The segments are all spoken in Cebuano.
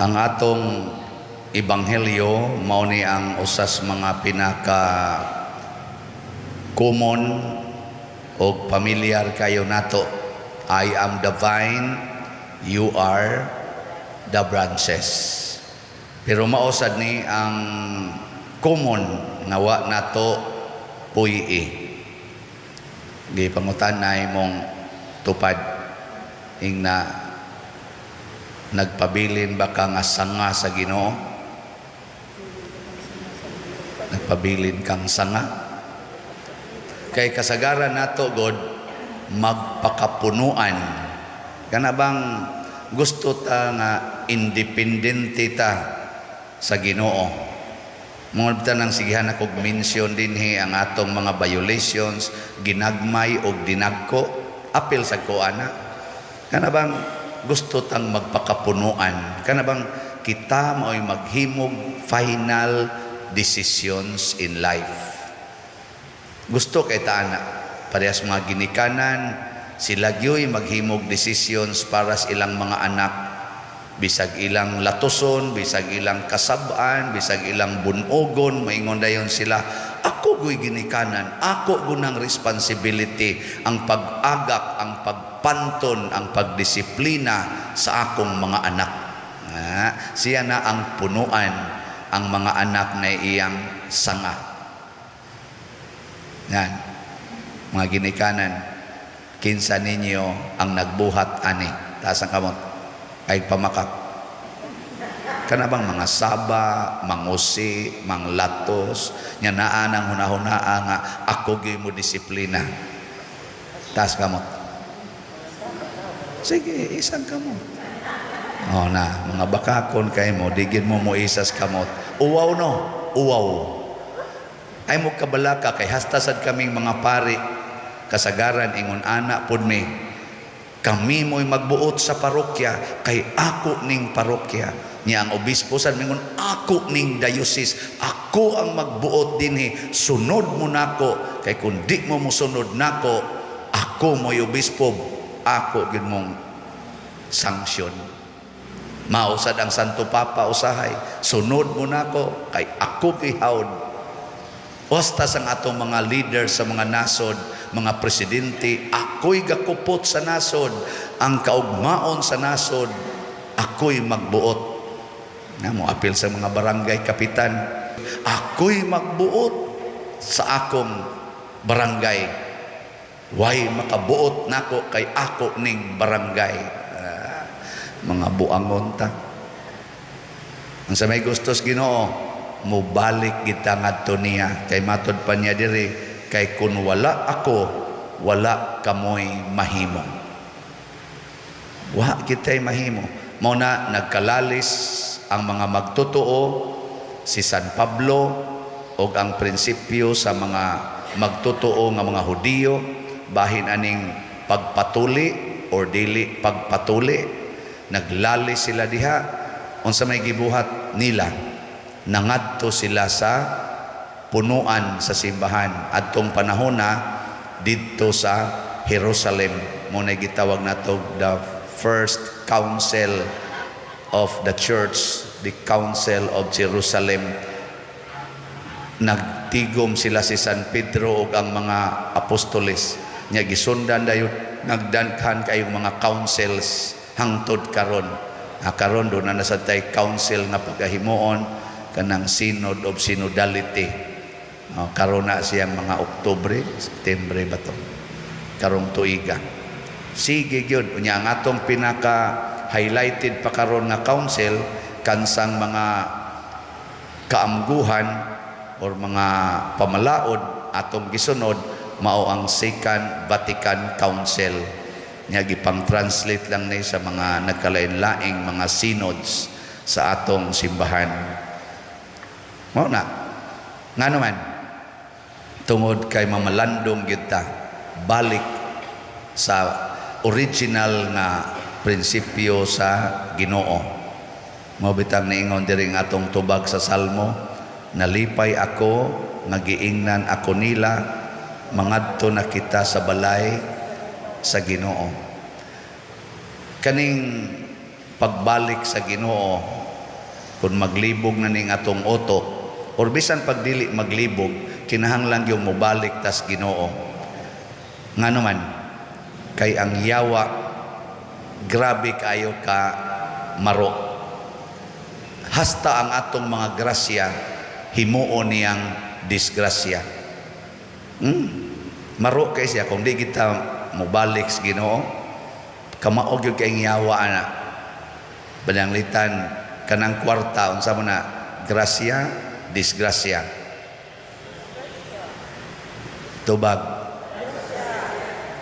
Ang atong ebanghelyo mao ni ang usas mga pinaka common o pamilyar kayo nato. "I am the vine, you are the branches." Pero mao sad ni ang common nga wa nato puy-i. Gipangutan na imong tupad ingna, nagpabilin ba ka nga sanga sa Ginoo? Nagpabilin kang sanga? Kay kasagaran nato god magpakapunuan. Kana bang gusto ta nga independente ta sa Ginoo. Mga bitaw nang sigihan ako mention dinhi ang atong mga violations, ginagmay og dinagko, apil sa ko ana. Kana bang gusto tang magpakapunuan? Kana bang kita mao'y maghimog final decisions in life? Gusto kay ta ana. Parehas mga ginikanan, sila gyoy maghimog decisions para sa ilang mga anak, bisag ilang latuson, bisag ilang kasab-an, bisag ilang bunogon, maingon dayon sila, "Ako guy ginikanan, ako gunang responsibility ang pag-agak, ang pagpanton, ang pagdisiplina sa akong mga anak." Ah, siya na ang punuan, ang mga anak na iyang sanga. Yan. Mga ginikanan, kinsa ninyo ang nagbuhat ani? Taas ang kamot. Ay pamakak. Kana bang mga saba, mangusi, manglatos, nya naa nang hunahunaa nga ako gyud mo disiplina. Taas kamot. Sige, isang kamot. Oh na, mga bakakon kay mo, di gyud mo mo isas kamot. Uwaw no, uwaw. Ay mo kabalaka kay hasta sad kaming mga pari kasagaran ingon ana pud mi. Kami mo'y magbuot sa parokya kay ako ning parokya. Niya ang obispo sad mingon, "Ako ning diocese, ako ang magbuot dinhi, sunod mo nako kay kung di mo mosunod nako, ako mo'y obispo, ako gyud mong sanction." Mao sad ang Santo Papa usahay, "Sunod mo nako kay ako gihawd." Basta sa atong mga leader sa mga nasod, mga presidente, "Ako'y gakupot sa nasod, ang kaugmaon sa nasod, ako'y magbuot." Na mo apil sa mga barangay kapitan, "Ako'y magbuot sa akong barangay. Way makabuot nako kay ako ning barangay." Ah, mga buangon ta. Ang sa may gustos Ginoo, mubalik kita ngadto niya kay matod pa niya diri, kay kun wala ako, wala kamoy mahimo. Wa kitay mahimo. Mao na nagkalalis ang mga magtotoo, si San Pablo og ang prinsipyo sa mga magtotoo nga mga Hudiyo bahin aning pagpatuli or dili pagpatuli. Naglalis sila diha. Unsa may gibuhat nila? Nangadto sila sa punuan sa simbahan adtong panahon na didto sa Jerusalem. Mo na gitawag nato the first council of the church, the Council of Jerusalem. Nagtigom sila, si San Pedro ug ang mga apostoles nya. Gisundan dayon, nagdaghan kayong mga councils hangtod karon. Ah, karon do na nasa tay council nga pagahimuon, kanang Synod of Synodality. Oh, karon na siyang mga Oktubre, September ba to? Karong tuiga. Sige gyud. Unya ang atong pinaka highlighted pa karon nga council kansang mga kaamguhan or mga pamalaod atong gisunod mao ang Second Vatican Council. Nya gipang-translate lang ni sa mga nagkalain-laing mga synods sa atong simbahan. Mao na. Ngano man? Tungod kay mamalandong gyud ta balik sa original nga prinsipyo sa Ginoo. Mao bitang niingon diri ang atong tubag sa Salmo, "Nalipay ako nga giingnan ako nila, mangadto na kita sa balay sa Ginoo." Kaning pagbalik sa Ginoo. Kung maglibog na ning atong utok or bisan pag dili maglibog, kinahanglan yung mobalik tas Ginoo. Ngano man? Kay ang yawa grabe kayo ka maro. Hasta ang atong mga grasya himuon niyang disgrasya. Maro kay siya kung di kita mobalik sa Ginoo. Kamaog gyud kay yawa ana. Pananglitan kanang kwarta, unsa man na? Grasya, disgrasya? Tubag.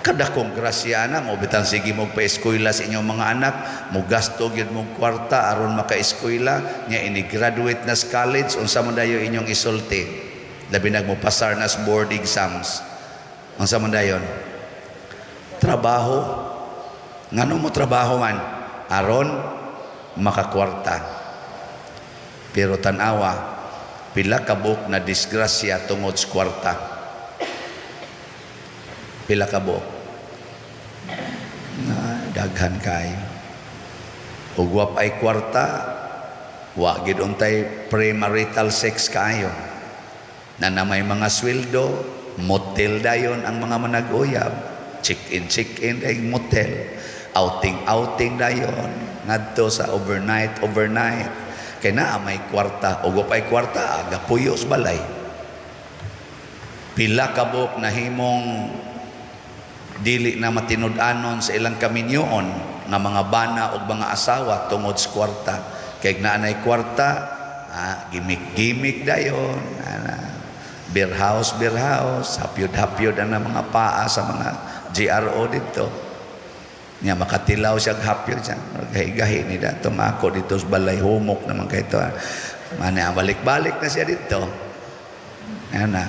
Kadakong grasya na mo bitang sige mo pa-eskwela sa inyong mga anak, mo gasto gyud mo kwarta aron maka-eskwela nya. Ini graduate na sa college, unsa man dayo inyong isulti? Labi nag mo pasar na sa board exams, unsa man dayon? Trabaho. Ngano mo trabaho man? Aron makakwarta. Pero tan-awa pila ka buok na disgrasya tungod sa kwarta. Pila ka buok na daghan kayo. Ug wa ay kwarta, wa gid untay premarital sex kaayo na may mga sweldo, motel dayon ang mga manag-uyab, check in, check in ay motel, outing, outing dayon ngadto sa overnight, overnight, kay naa may kwarta. Ug wa ay kwarta, aga puyo sa balay. Pila ka buok nahimong dili na matinud-anon sa ilang kaminyoon nga mga bana o mga asawa tungod sa kwarta. Kay naanay kwarta, gimmick-gimmick dayon ana, beer house, beer house, hapyod-hapyod ang mga paa sa mga GRO dito nya. Makatilaw siya, hapyod siya, gahi-gahi ni dato ako dito sa balay, humok naman kay to mani. Balik-balik na siya dito. Ano na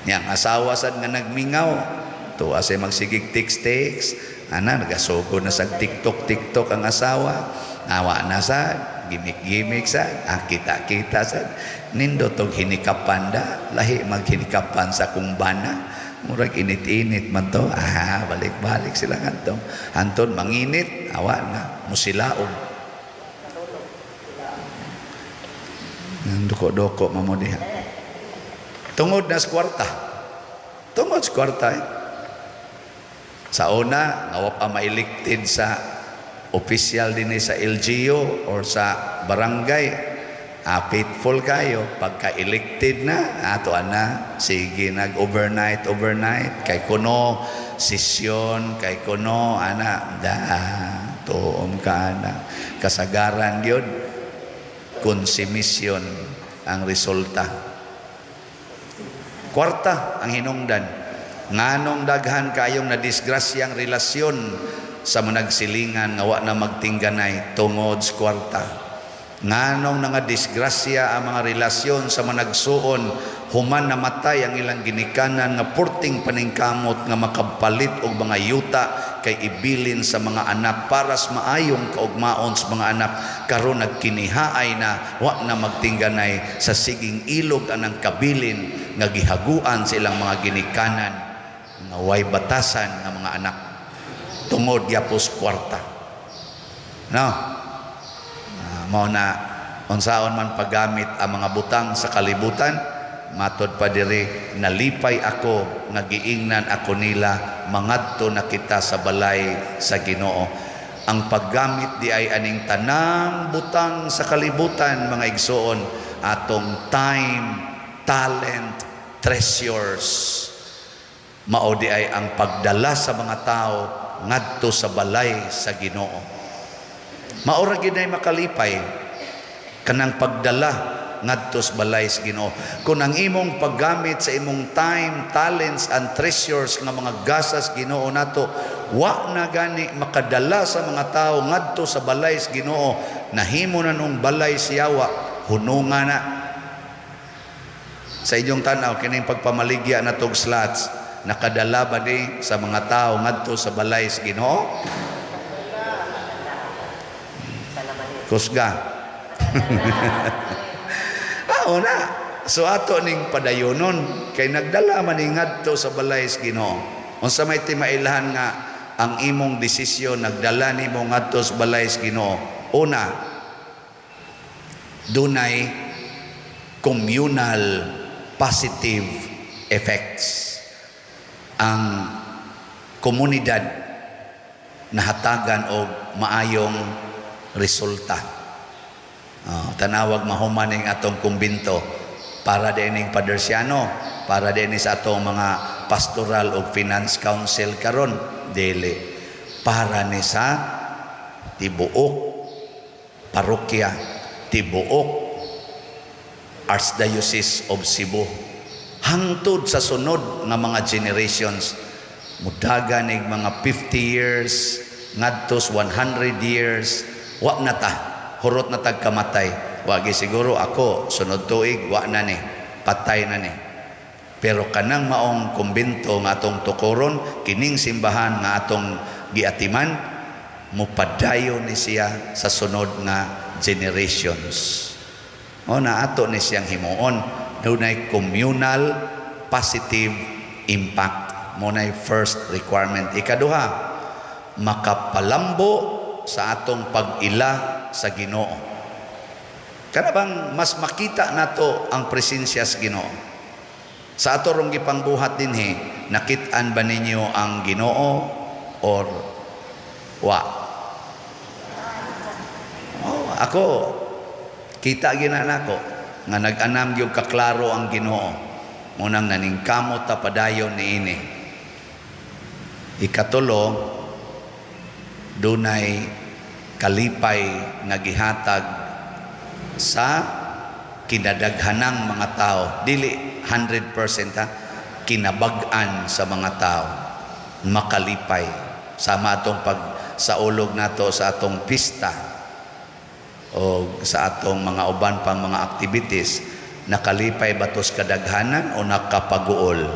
nya, ang asawa sad nga nagmingaw tuwa siya magsigig text-text ana, nagasugod na sa TikTok, TikTok ang asawa. Awa na sa gimmick-gimmick sa kita-kita sa nindot og hinikapan da, lahi maghinikapan sa kumbana, murag init-init man to. Balik-balik sila ngadto. Anton manginit, awa na musilaog. Doko-doko mamo diha tungod na sa kwarta, tungod sa kwarta eh. Sa una nga wa pa ma-elected sa official din sa LGU or sa barangay, faithful kayo. Pagka-elected na, ato ana, sige nag overnight, overnight, kay kuno sesyon, kay kuno ana da, tuom ka ana. Kasagaran gyud konsumisyon ang resulta. Kwarta ang hinungdan. Nganong daghan kayong nadisgrasyang relasyon sa managsilingan nga wa na magtingganay? Tungod sa kwarta. Nganong nga disgrasya ang mga relasyon sa managsuon human namatay ang ilang ginikanan nga purting paningkamot nga makapalit og mga yuta kay ibilin sa mga anak para sa maayong kaugmaon sa mga anak? Karon nagkinihaay na, wa na magtingganay sa siging ilog anang kabilin nga gihaguan sa ilang mga ginikanan nga way batasan nga mga anak tungod gyapos kwarta, no? Mao na unsaon man paggamit ang mga butang sa kalibutan, matod pa diri, "Nalipay ako nga giingnan ako nila, mangadto na kita sa balay sa Ginoo." Ang paggamit di ay aning tanang butang sa kalibutan, mga igsoon, atong time, talent, treasures, mao di ay ang pagdala sa mga tao ngadto sa balay sa Ginoo. Mao ra gid ay makalipay kanang pagdala ngadto sa balay sa Ginoo. Kung ang imong paggamit sa imong time, talents and treasures nga mga gasas Ginoo nato wa na gani makadala sa mga tao ngadto sa balay sa Ginoo, nahimo na nung balay siyawa, hununga na. Sa inyong tanaw, kining pagpamaligya na tog slots, nakadala ba ni sa mga tao ngadto sa balay sa Ginoo? Kusga. Na. So ato ning padayonon kay nagdala man ni ngadto sa balay sa Ginoo. Unsa may timailahan nga ang imong desisyon nagdala nimo ngadto sa balay sa Ginoo? Una, Dunay communal positive effects. Ang komunidad nahatagan og maayong resulta. Oh, tanawag mahuman ning atong kumbinto, para dining Padersiano, para din sa atong mga pastoral o finance council karon? Dili. Para ni sa tibuok parokya, tibuok Archdiocese of Cebu, hangtod sa sunod nga mga generations, mudagan nig mga 50 years ngadto 100 years. Wa na ta, hurot na tag kamatay. Wagi siguro ako sunod tuig, wa na ni, patay na ni. Pero kanang maong kumbento nga atong tukoron, kining simbahan nga atong giatiman, mupadayon ni siya sa sunod nga generations. O na ato ni siyang himuon, dunay communal positive impact. Mao nay first requirement. Ikaduha, makapalambo sa atong pag-ila sa Ginoo. Kana bang mas makita nato ang presensya sa Ginoo? Sa ato rong gipangbuhat dinhi, nakit-an ba ninyo ang Ginoo or wa? Oh, ako kita gina nako nga nag-anam gyud kaklaro ang Ginoo. Munang naningkamot ta padayon niini. Ikatulo, dunay kalipay nga gihatag sa kinadaghanang mga tao. Dili 100% ha, kinabag-an sa mga tao makalipay sama atong pag saulog nato sa atong pista o sa atong mga uban pang mga activities. Nakalipay ba to's kadaghanan o nakapaguol?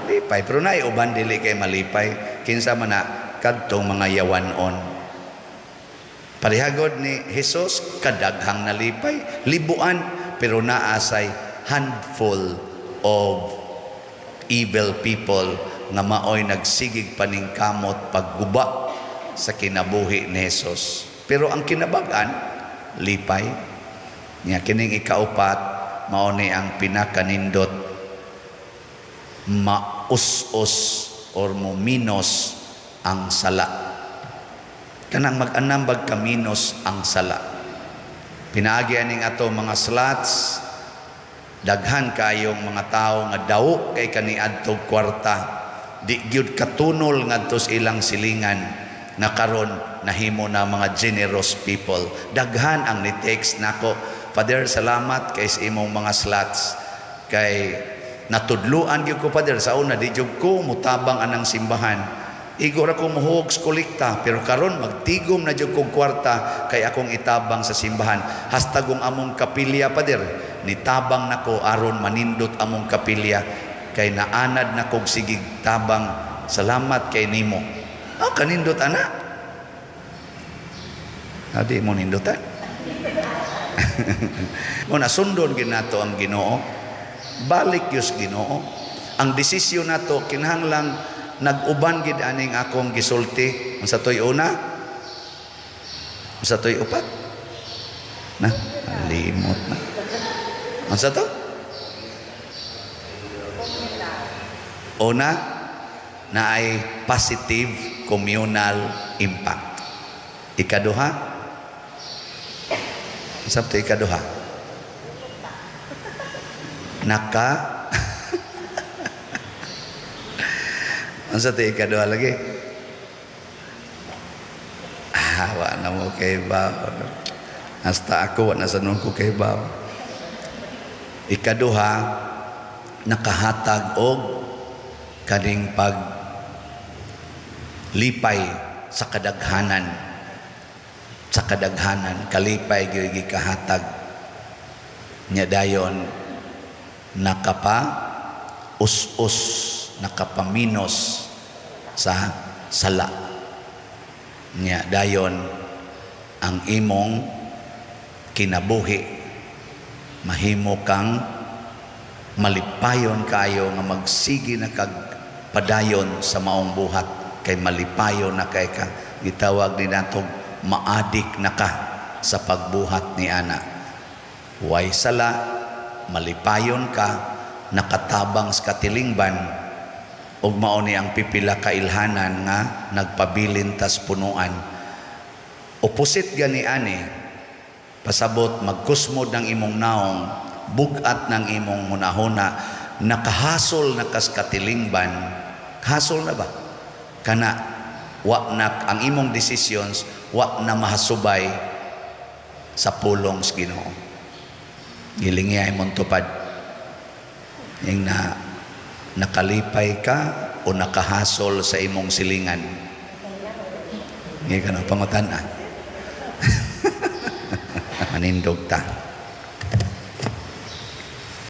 Lipay, pero naay uban dili kay malipay. Kinsa man na? Kadtong mga yawanon. Parehagod ni Jesus, kadaghang nalipay, libuan, pero naasay handful of evil people nga maoy nagsigig paningkamot pagguba sa kinabuhi ni Jesus. Pero ang kinabag-an, lipay. Nya kining ikaupat, mao ni ang pinakanindot: maus-us or muminos ang sala. Kanang mag-anam bag kaminos ang sala. Pinaagi aning ato mga slots, daghan kayong mga tao nga daw kay kaniadtog kwarta, di gyud katunol ngadto sa ilang silingan, nga karon nahimo na mga generous people. Daghan ang ni text nako, "Father, salamat kay sa imong mga slots kay natudluan gyud ko, Father. Sa una, di gyud ko mutabang anang simbahan. Igo ra ko muhuog sa kolekta, pero karon magtigom na jud kog kwarta kay akong itabang sa simbahan. Hasta kung among kapilya, Pader, nitabang nako aron manindot among kapilya kay naanad na kog sigig tabang. Salamat kay nimo." Ah, kanindot ana. Adi mo nindutan. Muna sundon ginato ang Ginoo. Balik yus Ginoo. Ang desisyon nato kinahanglang nag-uban gid aning akong gisulti. Unsa to'y una? Unsa to'y upat? Na, limot na. Unsa to? Una, na ay positive communal impact. Ikaduha, unsa to ikaduha? Naka Unsa to ikaduha lagi? Ah, wa na mo kay ba. Hasta ako wa na sa ko kay ba. Ikaduha, nakahatag og kaning pag lipay sa kadaghanan, sa kadaghanan kalipay gyud gikahatag nya. Dayon nakapa us-us, nakapaminos sa sala nya. Dayon ang imong kinabuhi, mahimo kang malipayon kayo nga magsige na kag padayon sa maong buhat kay malipayon na kay ka. Gitawag ni natong maadik na ka. sa pagbuhat ni ana. Way sala, malipayon ka, nakatabang sa katilingban, ug mao ni ang pipila ka ilhanan nga nagpabilin tas punuan. Opposite gani ani, pasabot magkusmod ng imong naong, bugat ng imong hunahuna, nakahasol na kas katilingban, hasol na ba? Kana wa na ang imong decisions, wa na mahasubay sa pulong sa Ginoo. Gilingi mong tupad. Yung na nakalipay ka o nakahasol sa imong silingan. Hindi ka na pangutan ah. Manindog ta.